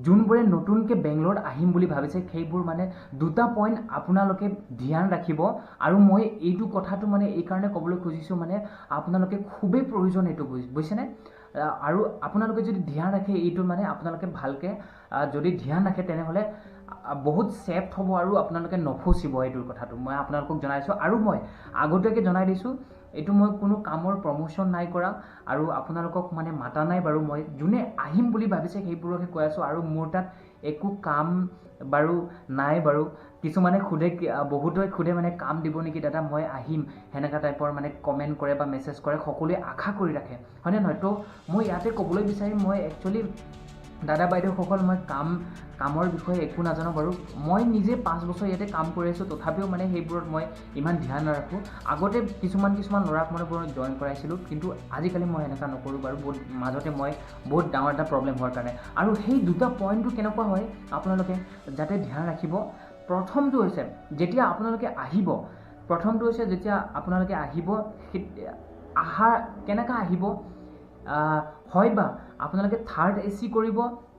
যোনবোৰে নতুনকৈ বেংগলোৰত আহিম বুলি ভাবিছে, সেইবোৰ মানে দুটা পইণ্ট আপোনালোকে ধ্যান ৰাখিব। আৰু মই এইটো কথাটো মানে এইকাৰণে ক'বলৈ খুজিছোঁ, মানে আপোনালোকে খুবেই প্ৰয়োজন এইটো, বুজিছেনে? আৰু আপোনালোকে যদি ধ্যান ৰাখে এইটো, মানে আপোনালোকে ভালকৈ যদি ধ্যান ৰাখে, তেনেহ'লে বহুত ছেফ হ'ব আৰু আপোনালোকে নফচিব। এইটোৰ কথাটো মই আপোনালোকক জনাইছোঁ আৰু মই আগতীয়াকৈ জনাই দিছোঁ, এইটো মই কোনো কামৰ প্ৰমোশ্যন নাই কৰা আৰু আপোনালোকক মানে মাতা নাই বাৰু। মই যোনে আহিম বুলি ভাবিছে সেইবোৰকহে কৈ আছোঁ আৰু মোৰ তাত একো কাম বাৰু নাই বাৰু। কিছুমানে সোধে, বহুতে সোধে মানে কাম দিব নেকি দাদা, মই আহিম, সেনেকুৱা টাইপৰ মানে কমেণ্ট কৰে বা মেছেজ কৰে, সকলোৱে আশা কৰি ৰাখে, হয়নে নহয়? তো মই ইয়াতে ক'বলৈ বিচাৰিম, মই একচুৱেলি দাদা বাইদেউসকল, মই কামৰ বিষয়ে একো নাজানো বাৰু। মই নিজে 5 বছৰ ইয়াতে কাম কৰি আছোঁ, তথাপিও মানে সেইবোৰত মই ইমান ধ্যান নাৰাখোঁ। আগতে কিছুমান কিছুমান ল'ৰাক মানে মই জইন কৰাইছিলোঁ, কিন্তু আজিকালি মই সেনেকুৱা নকৰোঁ বাৰু, বহুত মাজতে মই বহুত ডাঙৰ এটা প্ৰব্লেম হোৱাৰ কাৰণে। আৰু সেই দুটা পইণ্টটো কেনেকুৱা হয় আপোনালোকে যাতে ধ্যান ৰাখিব। প্ৰথমটো হৈছে যেতিয়া আপোনালোকে আহিব, প্ৰথমটো হৈছে যেতিয়া আপোনালোকে আহিব, আহা কেনেকুৱা আহিব হয়, বা আপোনালোকে থাৰ্ড এ চি কৰিব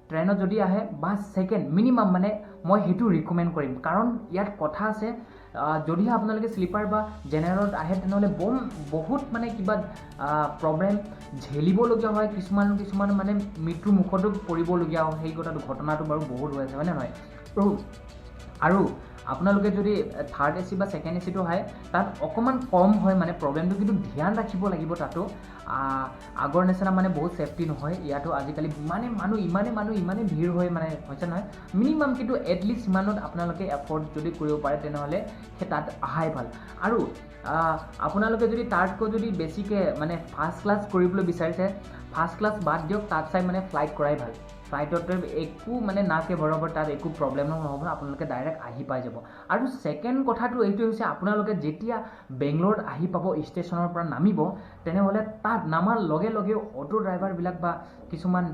ট্ৰেইনত যদি আহে বা ছেকেণ্ড মিনিমাম, মানে মই সেইটো ৰিকমেণ্ড কৰিম। কাৰণ ইয়াত কথা আছে, যদিহে আপোনালোকে শ্লিপাৰ বা জেনেৰেলত আহে, তেনেহ'লে বহুত মানে কিবা প্ৰব্লেম ঝেলিবলগীয়া হয়। কিছুমান কিছুমান মানে মৃত্যুৰ মুখতো পৰিবলগীয়া হয়। সেই কথাটো ঘটনাটো বাৰু বহুত হৈ আছে, হয়নে নহয়? আৰু আপোনালোকে যদি থাৰ্ড এ চি বা ছেকেণ্ড এ চিটো আহে, তাত অকণমান কম হয় মানে প্ৰব্লেমটো, কিন্তু ধ্যান ৰাখিব লাগিব। তাতো আগৰ নিচিনা মানে বহুত ছেফটি নহয়। ইয়াতো আজিকালি ইমানেই মানুহ, ইমানেই মানুহ, ইমানেই ভিৰ হয় মানে হৈছে নহয়। মিনিমাম কিন্তু এটলিষ্ট সিমানত আপোনালোকে এফৰ্ড যদি কৰিব পাৰে, তেনেহ'লে সেই তাত অহাই ভাল। আৰু আপোনালোকে যদি তাতকৈ যদি বেছিকৈ মানে ফাৰ্ষ্ট ক্লাছ কৰিবলৈ বিচাৰিছে, ফাৰ্ষ্ট ক্লাছ বাদ দিয়ক, তাত চাই মানে ফ্লাইট কৰাই ভাল। ফ্লাইটত একো মানে নাকে বৰাবৰ তাত একো প্ৰব্লেমো নহ'ব, আপোনালোকে ডাইৰেক্ট আহি পাই যাব। আৰু ছেকেণ্ড কথাটো এইটো হৈছে, আপোনালোকে যেতিয়া বেংগলোৰত আহি পাব, ষ্টেচনৰ পৰা নামিব, তেনেহ'লে তাত নামাৰ লগে লগে অ'টো ড্ৰাইভাৰবিলাক বা কিছুমান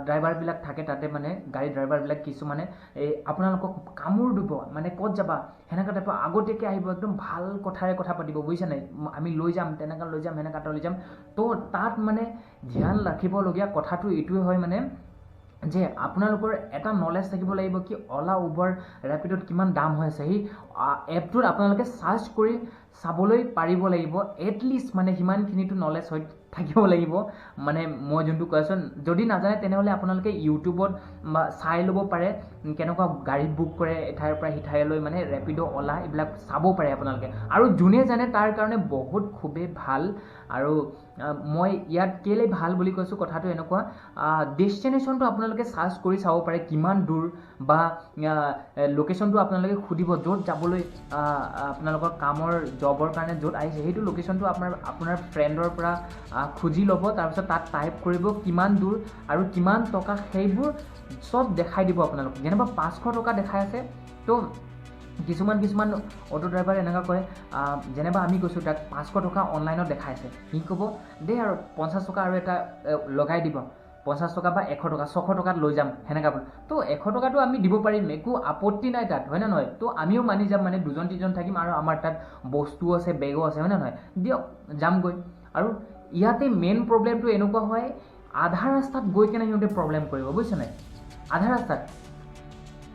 ড্ৰাইভাৰবিলাক থাকে তাতে, মানে গাড়ী ড্ৰাইভাৰবিলাক কিছুমানে এই আপোনালোকক কামোৰ দিব, মানে ক'ত যাবা সেনেকুৱা টাইপৰ আগতীয়াকৈ আহিব, একদম ভাল কথাৰে কথা পাতিব, বুজিছে নাই? আমি লৈ যাম, তেনেকুৱা লৈ যাম, সেনেকুৱা লৈ যাম। তো তাত মানে ধ্যান ৰাখিবলগীয়া কথাটো এইটোৱে হয় মানে যে আপোনালোকৰ এটা নলেজ থাকিব লাগিব কি অ'লা, উবাৰ, ৰেপিডত কিমান দাম হৈ আছে। সেই এপটোত আপোনালোকে চাৰ্চ কৰি চাবলৈ পাৰিব লাগিব। এটলিষ্ট মানে সিমানখিনিতো নলেজ হৈ থাকিব লাগিব। মানে মই যোনটো কৈ আছোঁ, যদি নাজানে তেনেহ'লে আপোনালোকে ইউটিউবত বা চাই ল'ব পাৰে কেনেকুৱা গাড়ী বুক কৰে এঠাইৰ পৰা সিঠাইলৈ, মানে ৰেপিড', অ'লা এইবিলাক চাব পাৰে আপোনালোকে। আৰু যোনে জানে তাৰ কাৰণে বহুত খুবেই ভাল। আৰু মই ইয়াত কেলৈ ভাল বুলি কৈছোঁ, কথাটো এনেকুৱা, ডেষ্টিনেশ্যনটো আপোনালোকে চাৰ্চ কৰি চাব পাৰে কিমান দূৰ, বা লোকেশ্যনটো আপোনালোকে সুধিব য'ত যাবলৈ আপোনালোকৰ কামৰ জবৰ কাৰণে য'ত আহিছে, সেইটো লোকেশ্যনটো আপোনাৰ আপোনাৰ ফ্ৰেণ্ডৰ পৰা খুজি ল'ব। তাৰপিছত তাত টাইপ কৰিব কিমান দূৰ আৰু কিমান টকা, সেইবোৰ চব দেখাই দিব আপোনালোকক। যেনিবা 500 টকা দেখাই আছে, তো কিছুমান কিছুমান অ'টো ড্ৰাইভাৰে এনেকুৱা কয়, যেনিবা আমি কৈছোঁ তাক 500 টকা অনলাইনত দেখাই আছে, সি ক'ব দেই আৰু 50 টকা আৰু এটা লগাই দিব, 50 টকা বা 100 টকা, 600 টকাত লৈ যাম সেনেকুৱা বুলি। তো 100 টকাটো আমি দিব পাৰিম, একো আপত্তি নাই তাত, হয়নে নহয়? তো আমিও মানি যাম, মানে দুজন তিনিজন থাকিম আৰু আমাৰ তাত বস্তুও আছে, বেগো আছে, হয়নে নহয়? দিয়ক যামগৈ। আৰু ইয়াতে মেইন প্ৰব্লেমটো এনেকুৱা হয়, আধা ৰাস্তাত গৈ কেনে সিহঁতে প্ৰব্লেম কৰিব, বুজিছে নাই? আধা ৰাস্তাত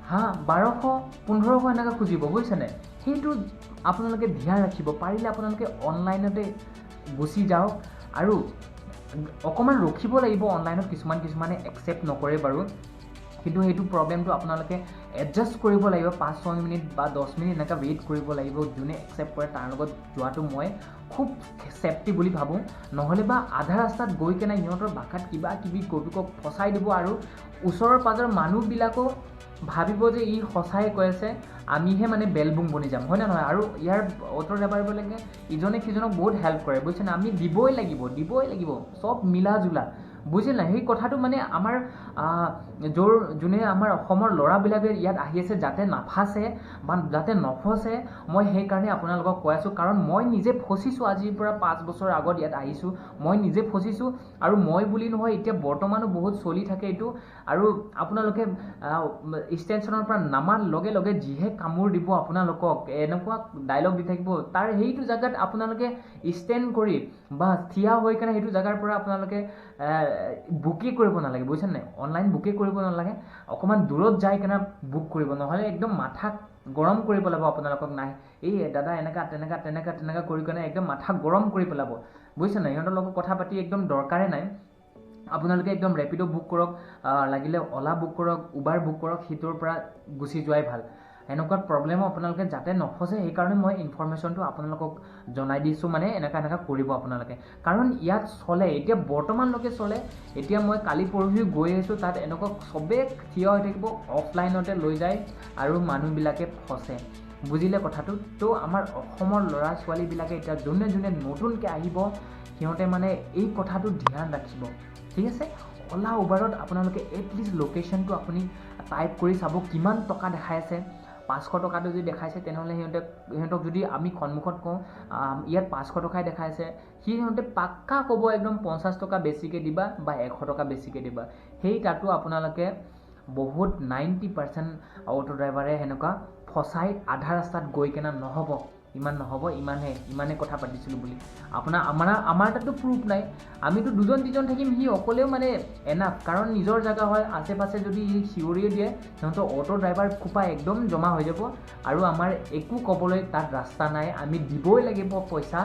হা 1200, 1500 এনেকৈ খুজিব, বুজিছে নাই? সেইটো আপোনালোকে ধ্যান ৰাখিব। পাৰিলে আপোনালোকে অনলাইনতে গুচি যাওক আৰু অকণমান ৰখিব লাগিব। অনলাইনত কিছুমান কিছুমানে একচেপ্ট নকৰে বাৰু, কিন্তু সেইটো প্ৰব্লেমটো আপোনালোকে এডজাষ্ট কৰিব লাগিব। 5-6 মিনিট বা 10 মিনিট এনেকৈ ৱেইট কৰিব লাগিব। যোনে একচেপ্ট কৰে তাৰ লগত যোৱাটো মই খুব ছেফটি বুলি ভাবোঁ। নহ'লে বা আধা ৰাস্তাত গৈ কেনে সিহঁতৰ ভাষাত কিবা কিবি কৌতুকক ফচাই দিব আৰু ওচৰৰ পাজৰৰ মানুহবিলাকো ভাবিব যে ই সঁচাই কৈ আছে, আমিহে মানে বেলবুং বনি যাম, হয়নে নহয়? আৰু ইয়াৰ অ'টো ড্ৰাইভাৰবিলাকে ইজনে সিজনক বহুত হেল্প কৰে, বুজিছেনে? আমি দিবই লাগিব, দিবই লাগিব, চব মিলা জোলা, বুজিলে নাই? সেই কথাটো মানে আমাৰ য'ৰ যোনে আমাৰ অসমৰ ল'ৰাবিলাকে ইয়াত আহি আছে, যাতে নাফাচে বা যাতে নফচে, মই সেইকাৰণে আপোনালোকক কৈ আছোঁ। কাৰণ মই নিজে ফচিছোঁ, আজিৰ পৰা 5 বছৰ আগত ইয়াত আহিছোঁ, মই নিজে ফচিছোঁ। আৰু মই বুলি নহয়, এতিয়া বৰ্তমানো বহুত চলি থাকে এইটো। আৰু আপোনালোকে ষ্টেচনৰ পৰা নামাৰ লগে লগে যিহে কামোৰ দিব আপোনালোকক, এনেকুৱা ডাইলগ দি থাকিব, তাৰ সেইটো জেগাত আপোনালোকে ষ্টেণ্ড কৰি বা থিয় হৈ কেনে সেইটো জেগাৰ পৰা আপোনালোকে বুকেই কৰিব নালাগে, বুজিছে নাই? অনলাইন বুকেই কৰিব নালাগে, অকণমান দূৰত যাই কেনে বুক কৰিব, নহ'লে একদম মাথা গৰম কৰি পেলাব আপোনালোকক। নাই এই দাদা এনেকুৱা তেনেকুৱা তেনেকুৱা তেনেকুৱা কৰি কেনে একদম মাথা গৰম কৰি পেলাব, বুজিছে নাই? সিহঁতৰ লগত কথা পাতি একদম দৰকাৰেই নাই। আপোনালোকে একদম ৰেপিড' বুক কৰক, লাগিলে অ'লা বুক কৰক, উবাৰ বুক কৰক, সেইটোৰ পৰা গুচি যোৱাই ভাল। এনেকুৱা প্ৰব্লেমো আপোনালোকে যাতে নফচে, সেইকাৰণে মই ইনফৰ্মেশ্যনটো আপোনালোকক জনাই দিছোঁ, মানে এনেকুৱা এনেকুৱা কৰিব আপোনালোকে, কাৰণ ইয়াত চলে এতিয়া বৰ্তমানলৈকে চলে। এতিয়া মই কালি পৰহি গৈ আছোঁ, তাত এনেকুৱা চবেই থিয় হৈ থাকিব, অফলাইনতে লৈ যায় আৰু মানুহবিলাকে ফচে, বুজিলে কথাটো? তো আমাৰ অসমৰ ল'ৰা ছোৱালীবিলাকে এতিয়া যোনে যোনে নতুনকৈ আহিব সিহঁতে মানে এই কথাটো ধ্যান ৰাখিব, ঠিক আছে? অ'লা উবাৰত আপোনালোকে এটলিষ্ট লোকেশ্যনটো আপুনি টাইপ কৰি চাব কিমান টকা দেখাই আছে। 500 টকাটো যদি দেখাইছে, তেনেহ'লে সিহঁতক যদি আমি সন্মুখত কওঁ ইয়াত 500 টকাই দেখাইছে, সিহঁতে পাক্কা ক'ব একদম 50 টকা বেছিকৈ দিবা বা 100 টকা বেছিকৈ দিবা। সেই তাতো আপোনালোকে বহুত 90% অ'টো ড্ৰাইভাৰে সেনেকুৱা ফচাই আধা ৰাস্তাত গৈ কেনে নহ'ব, ইমান নহ'ব, ইমানহে ইমানে কথা পাতিছিলোঁ বুলি। আপোনাৰ আমাৰ তাততো প্ৰুফ নাই, আমিতো দুজন তিনিজন থাকিম, সি অকলেও মানে এনাফ, কাৰণ নিজৰ জেগা হয়। আশে পাশে যদি সি চিঞৰিও দিয়ে, সিহঁতৰ অ'টো ড্ৰাইভাৰ খোপা একদম জমা হৈ যাব আৰু আমাৰ একো ক'বলৈ তাত ৰাস্তা নাই, আমি দিবই লাগিব পইচা।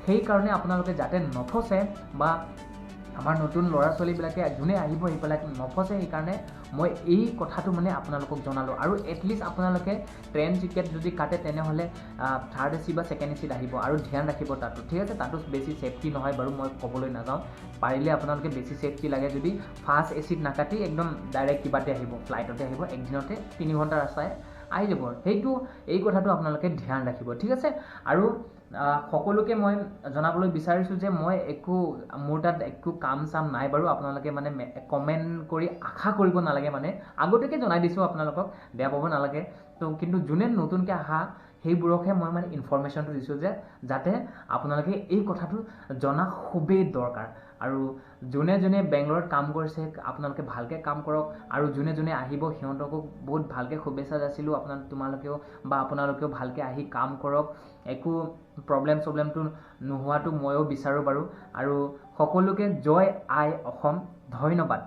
সেইকাৰণে আপোনালোকে যাতে নফচে বা আমাৰ নতুন ল'ৰা ছোৱালীবিলাকে যোনে আহিব সেইবিলাক নফচে, সেইকাৰণে মই এই কথাটো মানে আপোনালোকক জনালোঁ। আৰু এটলিষ্ট আপোনালোকে ট্ৰেইন টিকেট যদি কাটে তেনেহ'লে থাৰ্ড এ চি বা ছেকেণ্ড এ চিত আহিব আৰু ধ্যান ৰাখিব তাতো, ঠিক আছে? তাতো বেছি ছেফটি নহয় বাৰু, মই ক'বলৈ নাযাওঁ। পাৰিলে আপোনালোকে বেছি ছেফটি লাগে যদি ফাৰ্ষ্ট এ চিত নাকাটি একদম ডাইৰেক্ট কিবাতে আহিব, ফ্লাইটতে আহিব, একদিনতে 3 ঘণ্টা ৰাস্তাই আহি যাব। এই কথাটো আপোনালোকে ধ্যান ৰাখিব, ঠিক আছে? আৰু সকলোকে মই জনাবলৈ বিচাৰিছোঁ যে মই একো মোৰ তাত একো কাম চাম নাই বাৰু, আপোনালোকে মানে কমেণ্ট কৰি আশা কৰিব নালাগে, মানে আগতীয়াকৈ জনাই দিছোঁ আপোনালোকক, বেয়া পাব নালাগে। তো কিন্তু যোনে নতুনকৈ আহা সেইবোৰকহে মই মানে ইনফৰ্মেশ্যনটো দিছোঁ যে যাতে আপোনালোকে এই কথাটো জনা খুবেই দৰকাৰ। আৰু যোনে যোনে বেংগলোৰত কাম কৰিছে আপোনালোকে ভালকৈ কাম কৰক, আৰু যোনে যোনে আহিব সিহঁতকো বহুত ভালকৈ শুভেচ্ছা যাচিলোঁ। তোমালোকেও বা আপোনালোকেও ভালকৈ আহি কাম কৰক, একো প্ৰব্লেম চব্লেমটো নোহোৱাটো ময়ো বিচাৰোঁ বাৰু। আৰু সকলোকে জয় আই অসম, ধন্যবাদ।